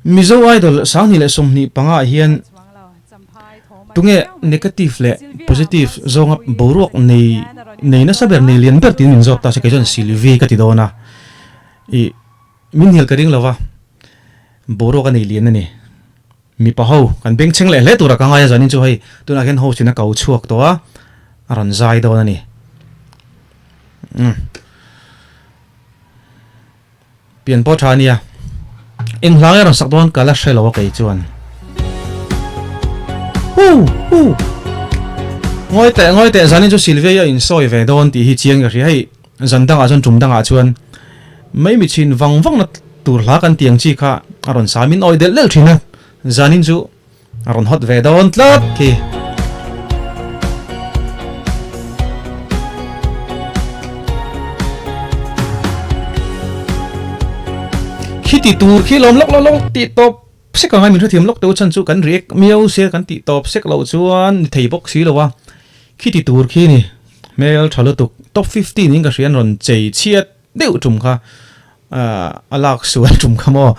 Mizo Idol 2025 ah hian tunge negative leh positive zawnga boruak nei nei nasa ber nei lian ber tiin min zawk ta se kei chuan Sylvie ka ti dawn a, ih min hnial ka ring lo va, boruak a nei lian a ni. Mipa ho kan bengchheng leh hle tura ka ngai a zanin chu hei tunah hian host in a ko chhuak tawh a, a rawn zai dawn a ni. Umm. Pian pawh tha a nia. Eng hla nge rawn sak dawn ka la hre lo a kei chuan. Hu hu. Ngawi teh ngawi teh zanin chu Sylvia hi a insawi ve dawn tih hi chiang ka hria. Hei zan dangah chuan tum dangah chuan mai mi chhin vang vang na tur hla kan ti ang chi kha a rawn sa min awi delh delh thin a. Zanin chu A rawn hot ve dawn tlat khi. Khiti tur khi lawm lawk lawk lawk tih tawp sek ang a min hrethiam lawk teuh chhan chu kan react miau sia kan tih tawp sek loh chuan ni thei bawk si lo a. Khiti tur khi ni hmel tha lutuk top 15 in ka hria an rawn chei chhiat deuh tum kha a lak sual tum kha maw.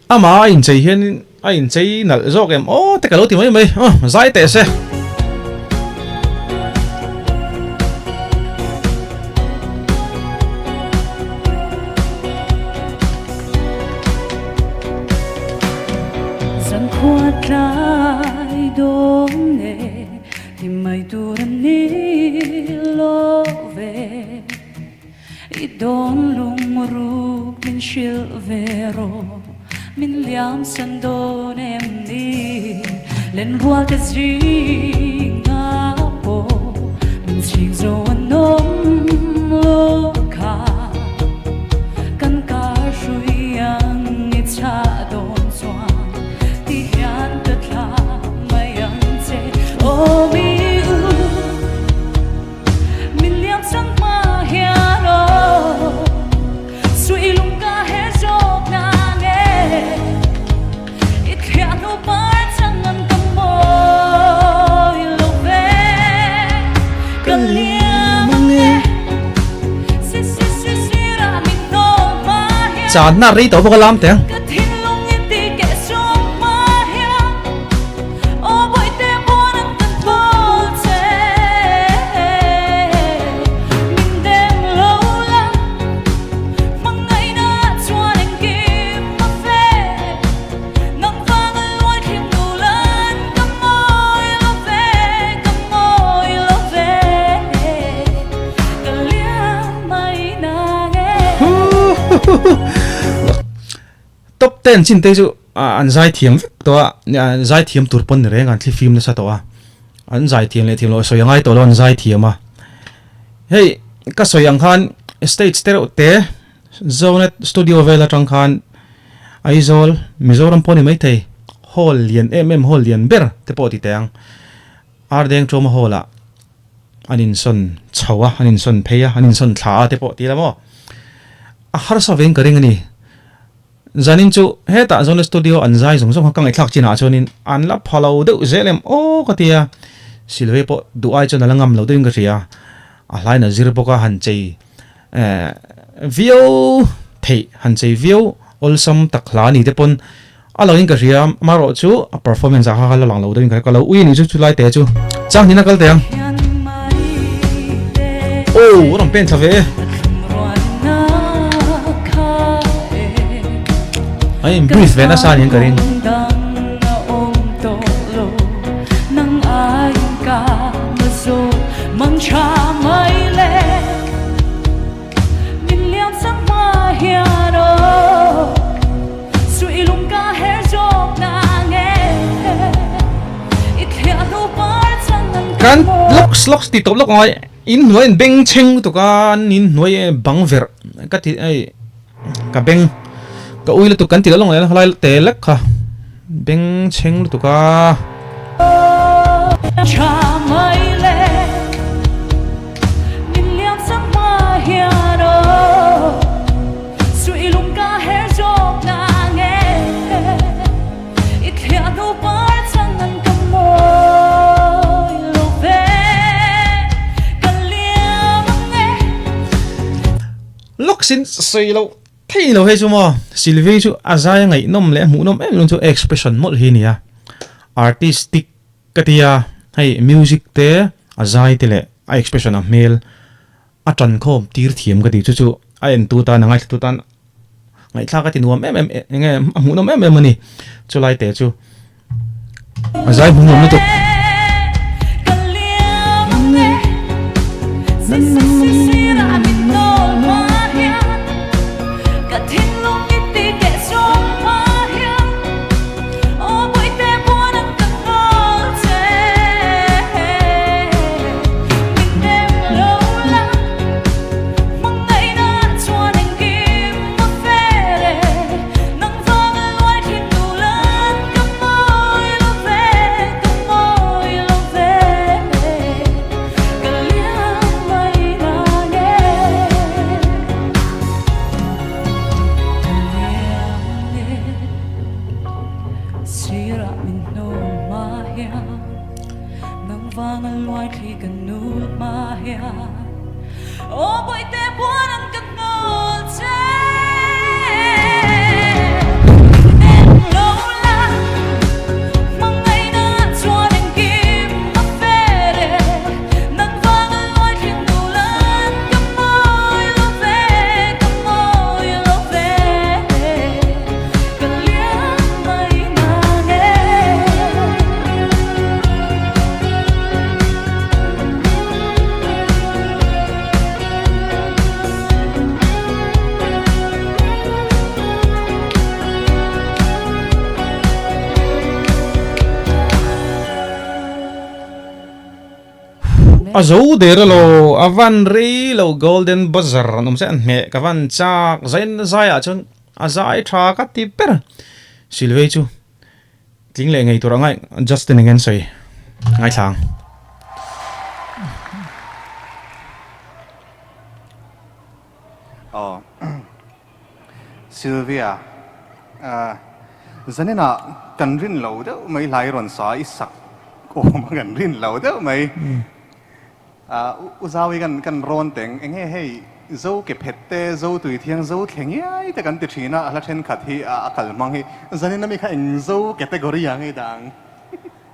Amah a inchei hian a inchei nalh zawk em aw te ka lo ti mai mai aw zai teh se. Zankhua tlai dawn e ti mai tur a ni lo ve. I dawn lungruk min hrilh ve rawh, min liam san dawn em ni? Lenrual te zingah pawh min chhing zo an awm lo kha. Kan kar hrui ang i chah dawn chuan ti hian ka thlah mai ang che. Aw mi u. Channa rei tawh bawk a lam teh ang. Top ten chin te chu an zai thiam vek tawh a, zai thiam tur pawn ni reng an thli fim nasa tawh a, an zai thiam leh thiam loh sawi a ngai tawh lo an zai thiam a. Hei ka sawi ang khan stage te reuh te Zonet studio vel atang khan Aizawl Mizoram pawh ni maithei hall lian em em hall lian ber te pawh ti teh ang Ardeng Trauma Hall ah an insawn chho a an insawn phei a an insawn thla a te pawh ti la maw. A harsa veng ka ring a ni. Zanin chu hetah Zone Studio an zai zawng zawng kha ka ngaihthlak chinah chuanin an la pha lo deuh zel em aw ka ti a. Silve pawh duh ai chuan a la ngam lo deuhin ka hria. A hlain a zir bawk a, han chei eh viau theih, han chei viau awlsam tak hla a ni te pawn a langin ka hria. Amaherawh chu a performance ah kha kha la lang lo deuhin ka hria. Ka lo ui a nih chu chulai te chu. Chang hnin a kal teh ang. Aw a rawn pen thla ve e. A in brief ve nasa aniang ka ring. Kan locks locks tih tawp lawk angai in hnuai an beng chheng lutuk a an in hnuai bang verh ka ti ei ka beng ka ui lutuk kan ti lo lawng leh a lai te lek kha beng chheng lutuk a. Lawk sin sawi lo. Thei lo hei chu maw Sylvie chu a zai a ngaihnawm leh a hmuhnawm em em chu expression mawlh hi a ni a, artistic ka ti a, hei music te a zai te leh a expression a hmel a tan khawm tir thiam ka ti chu chu a entu tan a ngaithlatu tan ngaihthlak a ti nuam em em eng nge a hmuhnawm em em a ni chulai te chu. A zai hmu nuam lutuk. A zo der alo a van rei lo golden buzzer an awm se an hmeh ka van chak zain zaiah chuan a zai tha ka ti ber silvei chu. Tling leh ngei tur a ngaih Justin eng en sawi ngaithla ang. Aw Sylvia zaninah kan rin lo deuh mai hlai rawn sa i sak awm a kan rin lo deuh mai. U Zaui kan kan rawn teng eng nge hei Zo ke phet te Zo tui thiang Zo thle ngiai te kan ti thin a a hla thenkhat hi a kal hmang hi zanin ami kha eng Zo category ah ngei dah ang.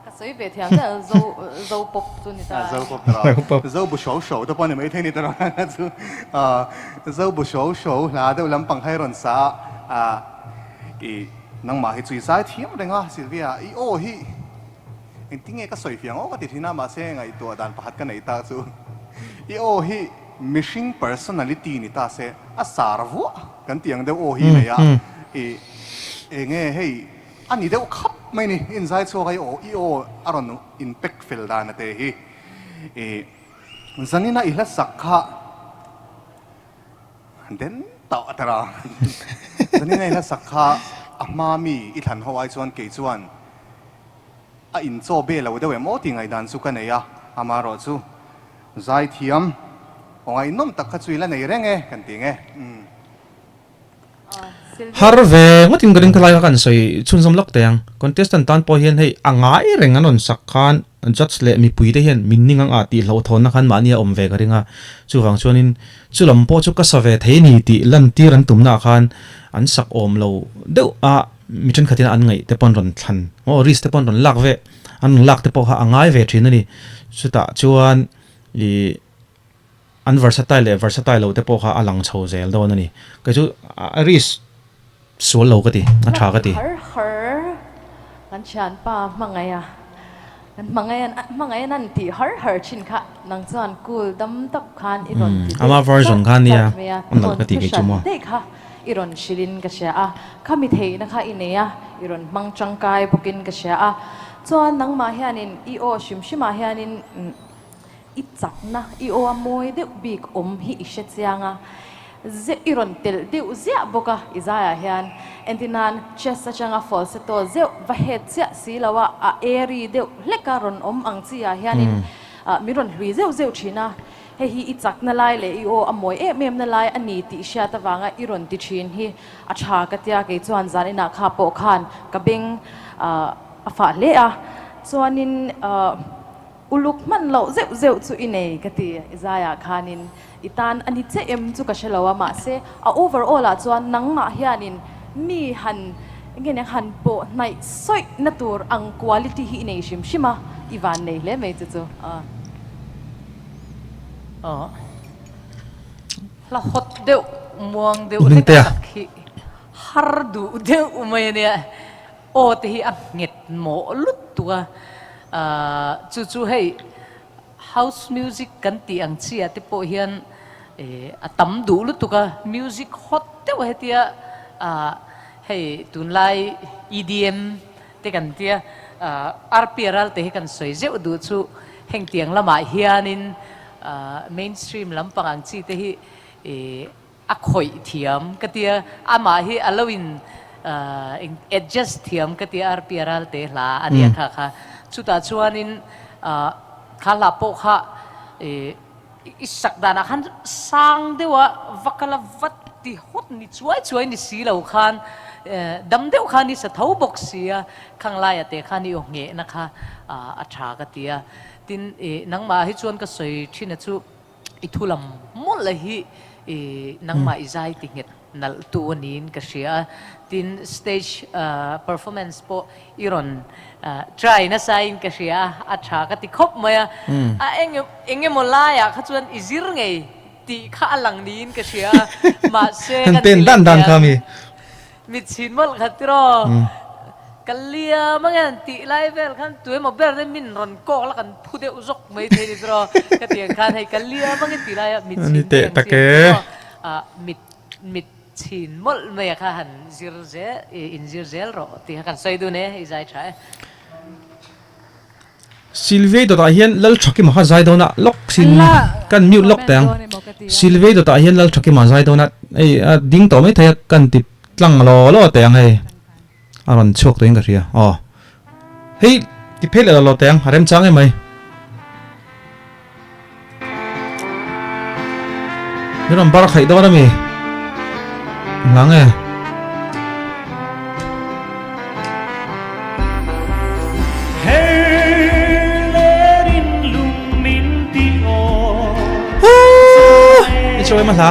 Ka sawi ve thiam deuh Zo Zo pop chu ni ta. Zo pop ta rawh. Zo bu hro hro te pawh ni maithei ni ta rawh a chu Zo bu hro hro hla deuh lampang kha i rawn sa a i nangmah hi chu i zai thiam reng a Sylvia i aw hi Engtinge ka sawi fiang aw ka ti thin a, mahse ngaihtuah dan pakhat ka nei ta chu i aw hi mihring personality ni ta se a sar vuah kan tih ang deuh aw hi nei a, i enge hei a ni deuh khap mai ni, inzai chhuak a i aw i aw a rawn in pack fel dan a te hi i zanina i hla sak kha den tawh a tara zanina i hla sak kha a hma mi i thlan ho ai chuan kei chuan A inchaw be lo deuh em aw tih ngaihdan chu ka nei a, amaherawh chu zaithiam aw ngaihnawm tak kha chu i la nei reng e kan ti nge. Umm. Har ve ngawtin ka ring khalai kha kan sawi chhunzawm lawk teh ang. Contestant tan pawh hian hei a ngai reng an rawn sak khan judge leh mipui te hian min ning ang ah tih hlauhthawnna khan mahni a awm ve ka ring a, chuvang chuanin chu lam pawh chu ka sa ve thei a ni tih lantir an tumna ah khan an sak awm lo deuh a. Mi thenkhatin an ngaih te pawn rawn thlan aw risk te pawn rawn lak ve an rawn lak te pawh kha a ngai ve thin a ni. Chutah chuan ih an versatile leh versatile lo te pawh kha a lang chho zel dawn a ni. Kei chu a risk sual lo ka ti, a tha ka ti. Har har kan thianpa hmangaih a, kan hmangaih a hmangaih an tih har har thin kha nang chuan cool dam tak khan i rawn ti Ama version kha nia a nalh ka ti kei chu maw. Daih kha I rawn hrilhin ka hria a, khami theihna kha i nei a, i rawn hmang tangkai bawkin ka hria a. Chuan nangmah hianin i aw hrim hrimah hianin i chakna, i aw a mawi deuh bik awm hi i hre chiang a, zeuh i rawn telh deuh ziah bawk a i zaiah hian. Entirnan chest atanga falsetto zeuh va het chiah si lo a, a airy deuh hleka rawn awm ang chi ah hianin min rawn hlui zeuh zeuh thin a. Hei hi i chakna lai leh i aw a mawi em em na lai a ni tih hriat avanga i rawn ti thin hi a tha ka tia kei chuan zan inah kha pawh khan ka beng a fah hle a. Chuanin Uluk hman loh zeuh zeuh chu i nei ka ti i zaiah khanin i tan a ni che em chu ka hre lo a, mahse a overall ah chuan nangmah hianin mi han enge nia han pawh hnaih sawih na tur ang quality hi i nei hrim hrim a, i van nei hle mai chu chu a. Aw hla hawt deuh muang deuh hlek a sak hi har duh deuh mai a nia. Aw te hi a nghet mawh lutuk a, chu chu hei house music kan tih ang chi ah te pawh hian a tam duh lutuk a, music hot deuh hetia hei tunlai EDM te kan tia RPRL te hi kan sawi zeuh duh chu heng tiang lamah hianin mainstream lampang ang chi te hi A khawih thiam ka tia, amah hi a lo in adjust thiam ka tia RP Ralte hla a nia kha kha. Chutah chuanin kha hla pawh kha i sak danah khan sang deuha va kal a va ti hawt ni chuai chuai ni si lo khan dam deuh khan i sa tho bawk si a, khang laia te khan i aw nghehna kha a tha ka tia. Tin, nangmah hi chuan ka sawi thin a chu. I thu lam mawlh a hi i nangmah i zai ti nghet nalh tu a niin ka hria a, tin stage performance pawh i rawn try nasa in ka hria a, a tha ka ti khawp mai a, a eng eng emaw laiah kha chuan i zir ngei tih kha a lang niin ka hria a, mahse kan ti leh hian. Mit chhin mawlh kha tiraw ka liam ang hian tih lai vel khan tu emaw ber te min rawn kawk la kan phu deuh zawk mai thei ni tiraw ka ti ang khan hei ka liam ang hi tih laia mit chhin te ang chi tiraw ah mit mit chhin mawlh mai a kha han zir zel in zir zel rawh tih kha kan sawi dun e i zai tha e. Silvei dawtah hian Lalthakima kha zai dawn a, lock sin kan mute lock teh ang. Silvei dawtah hian Lalthakima zai dawn a, hei a ding tawh mai thei a, kan ti tlang law law teh ang hei. A rawn chhuak tawhin ka hria. Aw. Hei ti phei leh law law teh ang, a remchang em mai. Min rawn bar khaih dawn a mi? Ngang e. I chawi ma hla.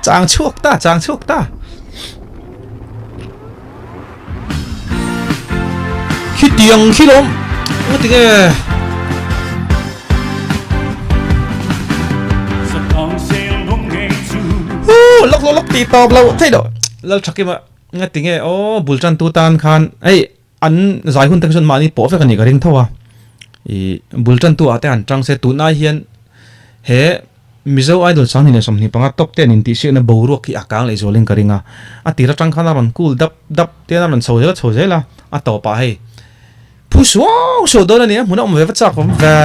Chang chhuak ta, chang chhuak ta. Khi tiang khi lawm. Nga ti nge. Lok lok lok ti tawp lo thei lo. Lal thakima nga ti nge aw bul tan tu tan khan ei An zai hun te kha chuan mahni pawh vek a nih ka ring tho a, ih bul tan tu ah te han tang se tunai hian he Mizo Idol 2025 top ten intihsiakna boruak hi a kang leh zualin ka ring a, a tir atang khan a rawn cool dap dap te a rawn chho zel a chho zel a, a tawpah hei phu suau suau dawn a ni a, hmun a awm ve va chak awm ve.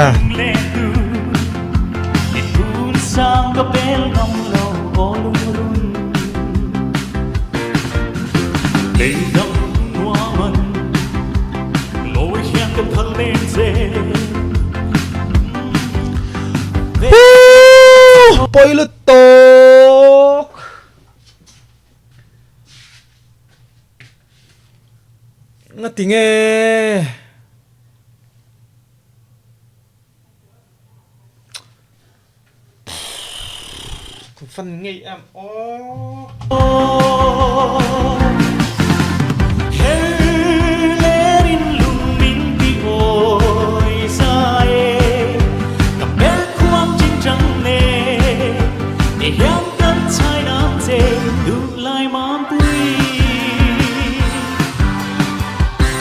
Pawi lutuk. Ngati nge? Fan ngei em aw.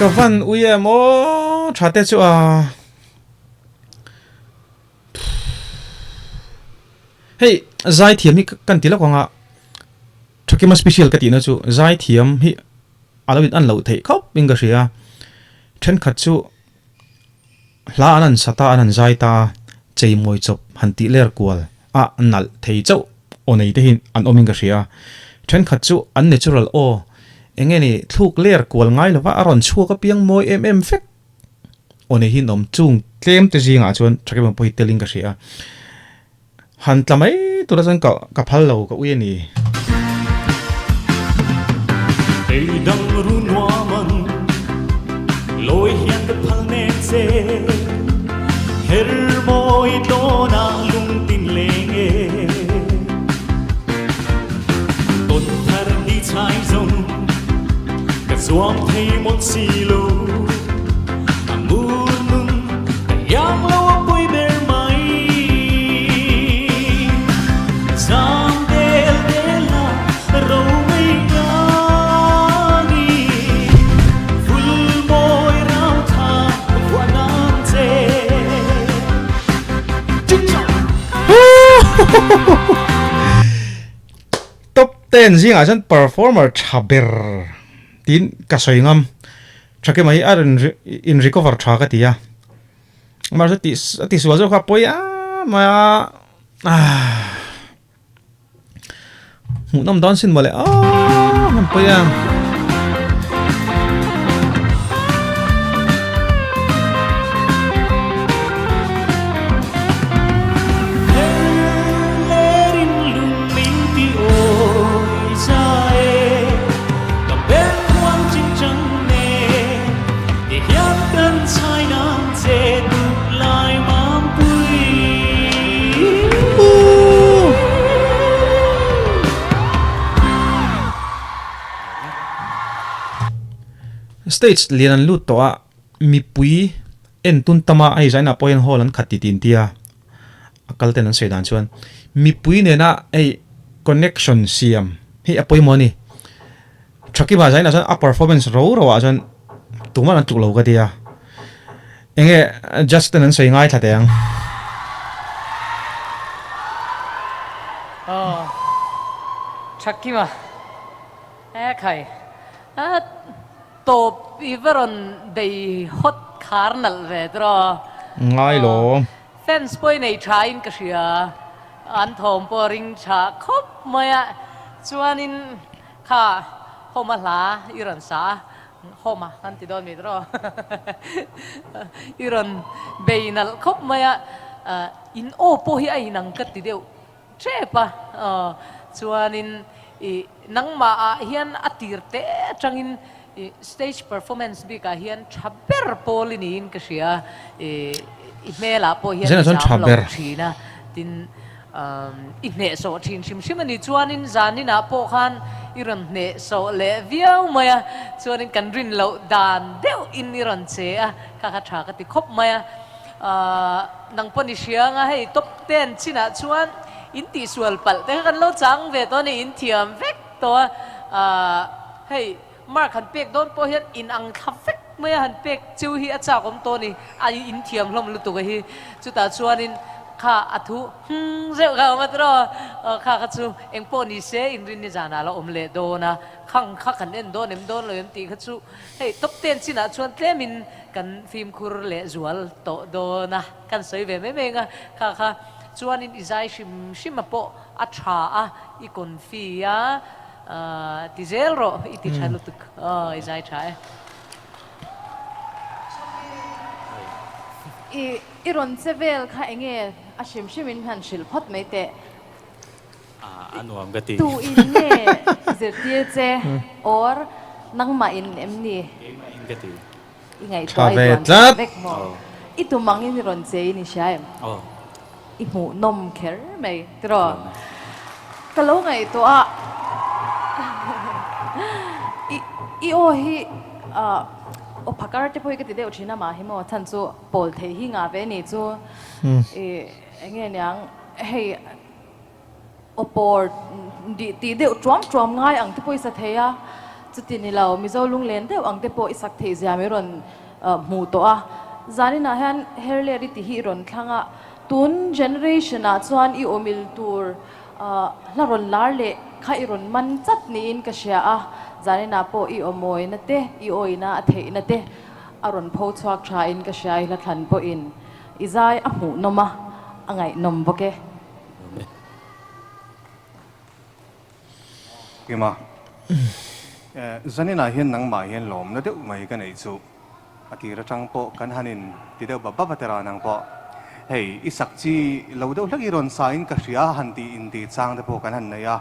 Ka van ui em aw tha te chu a. Hei zaithiam hi kan ti lawk ang a, Thakima special ka tihna chu zaithiam hi a lo in an loh theih khawp in ka hria a, thenkhat chu hla an han sa ta an han zai ta a, cheimawi chawp han tih ler kual a nalh thei chauh aw nei te hi an awm in ka hria a, thenkhat chu an natural aw eng nge ni thluk ler kual ngai lova a rawn chhuak apiang mawi em em vek. Aw nei hi an awm chung tlem te zingah chuan Thakima pawh hi telin ka hria a. Han tla mai tura chuan ka ka phal lo ka ui a ni. Eidang ru nuaman lawi hian ka phal nen che her mawi tawnah lungtin leng e tawn thar hi chai zawng ka zuam thei mawlh si lo a ngur nun ka iang lo a pui ber mai zam del del a ro mai ngang i vul mawi rau tha vuah nan che. Top ten zingah chuan performer tha ber tiin ka sawi ngam. Tha ke mai a rawn in recover tha ka ti a. Mahse tih a ti sual zawk kha a pawi a mai a ah hmuhnawm dawn sin mawle aw han pawi a. Stage lian an lut tawh a, mipui en tun tama a inzaina pawh hian hall an khat tih tih an ti a, a kal ten an sawi dan chuan mipui nena hei connection siam hi a pawimawh a ni. Thakima zainah chuan a performance ro ro ah chuan tumah an tluk lo ka ti a, enge judge ten an sawi ngai thla teh ang. Aw Thakima e khai a tawp i va rawn bei hot khar nalh ve tiraw. Ngai lo. Fans pawh i nei tha in ka hria an thawm pawh a ring tha khawp mai a chuanin Kha home a hla i rawn sa a, home a kan ti dawn mi tawh i rawn bei nalh khawp mai a, in aw pawh hi a inang ka ti deuh tep a, chuanin i nangmah ah hian a tir te atangin i stage performance bik ah hian tha ber pawl i niin ka hria, i hmel ah pawh hian i zam lo thin a, tin I hnehsawh thin hrim hrim a ni. Chuanin zaninah pawh khan i rawn hnehsawh leh viau mai a, chuanin kan rin loh dan deuhin i rawn che a, kha kha tha ka ti khawp mai a. Nang pawh ni hria anga hei top ten chinah chuan in tihsual palh te kha kan lo chang ve tawh a ni, in thiam vek tawh a. Hei mark han pek dawn pawh hian in ang thla vek mai a, han pek cheu hi a chak awm tawh a ni, a in thiam hlawm lutuk a hi. Chutah chuanin kha a thu hmng zeuh kha awm a tiraw, kha kha chu eng pawh ni se inrin ni zanah la awm leh dawn a, khang kha kan en dawn em dawn lo em tih kha chu hei top ten chinah chuan tlemin kan fimkhur leh zual tawh dawn a, kan sawi ve mai mai ang a, kha kha chuanin i zai hrim hrim a pawh a tha a, i confi a. Ti zel rawh, i ti tha lutuk. Aw, i zai tha e. I i rawn che vel kha enge a hrim hrim in han hrilh phawt mai teh. A nuam ka ti. Tu in nge zirtir che or nangmah in em ni? Keimah in ka ti. I ngaihtuah i duan chhuah vek maw? I tum angin i rawn che in i hria em? I hmuh nawm kher mai tiraw? Ka lo ngaihtuah a, i aw hi aw phakar te pawh hi ka ti deuh thin a mah hi maw chhan chu pawl theih hi ngah ve ni chu i eng nge niang hei Aw pawr dih tih deuh tuam tuam ngai ang te pawh i sa thei a, chuti ni lo Mizo lunglen deuh ang te pawh i sak theih zia min rawn hmuh tawh a. Zaninah hian Herler i ti hi i rawn thlang a, tun generation ah chuan i awmil tur hla rawn lar leh kha i rawn man chat niin ka hria a, zaninah pawh i awmawina te, i awina a theihna te a rawn pho chhuak tha in ka hria i hla thlan pawhin i zai a hmuhnawm a, a ngaihnawm bawk e. Kima, zaninah hian nangmah hian lawmna deuh mai ka neih chu a tir atang pawh kan han in ti deuh bap bap a tira nang pawh. Hei, i sak chi lo deuh hlek i rawn sa in ka hria han tih inti chang te pawh kan han nei a.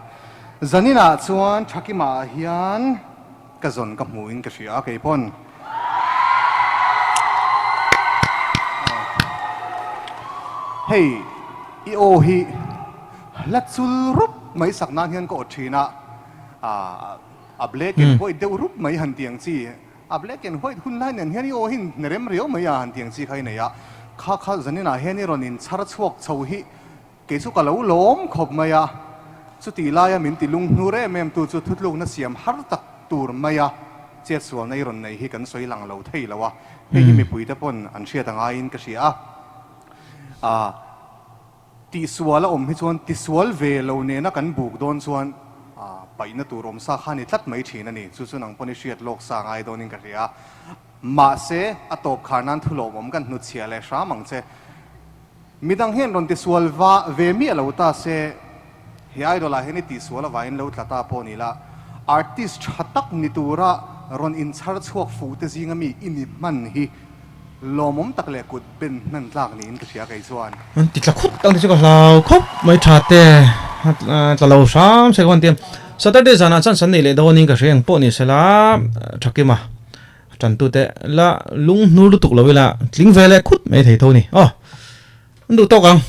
Zaninah chuan Thakimah hian ka zawn ka hmu in ka hria a kei pawn. Hei, i aw hi hla chul rup mai sak nan hian ka awt thin a, a black and white deuh rup mai han ti ang chi. A black and white hun lai nen hian i aw hi in rem riau mai a han tiang chi kha i nei a, kha kha zaninah hian i rawn in chhar chhuak chho hi kei chu ka lo lawm khawp mai a, chutih laia min ti lung hnur em em tu chu thutlukna siam har tak tur mai a chetsualna i rawn nei hi kan sawi lang lo thei lo a, hei hi mipuite pawn an hriat a ngaiin ka hria a, ah. Tihsual a awm hi chuan tisual ve lo nena kan buk dawn chuan paihna tur awm sa kha a ni tlat mai thin a ni. Chu chu nang pawn i hriat lawk sa ngai dawnin ka hria a. Mahse, a tawp khar nan thu lawmawm kan hnutchhiah leh hram ang che. Midang hian rawn tisual va ve miah lo ta se, he idol ah hian i tihsual avangin lo tla ta pawh ni la, artist tha tak ni tura rawn inchhar chhuak fuh te zinga mi i ni hman hi Lawmawm tak leh kut ben hman tlak niin ka hria kei chuan. An ti tla khut ang te chu ka hlau khawp mai tha te tla lo hram se ka van ti a. Saturday zanah chuan san nei leh dawnin ka hria eng pawh ni sela Thakima tantute la lung hnur lutuk lo ila tling ve leh khut mai thei tho ni. Aw an duh tawk ang.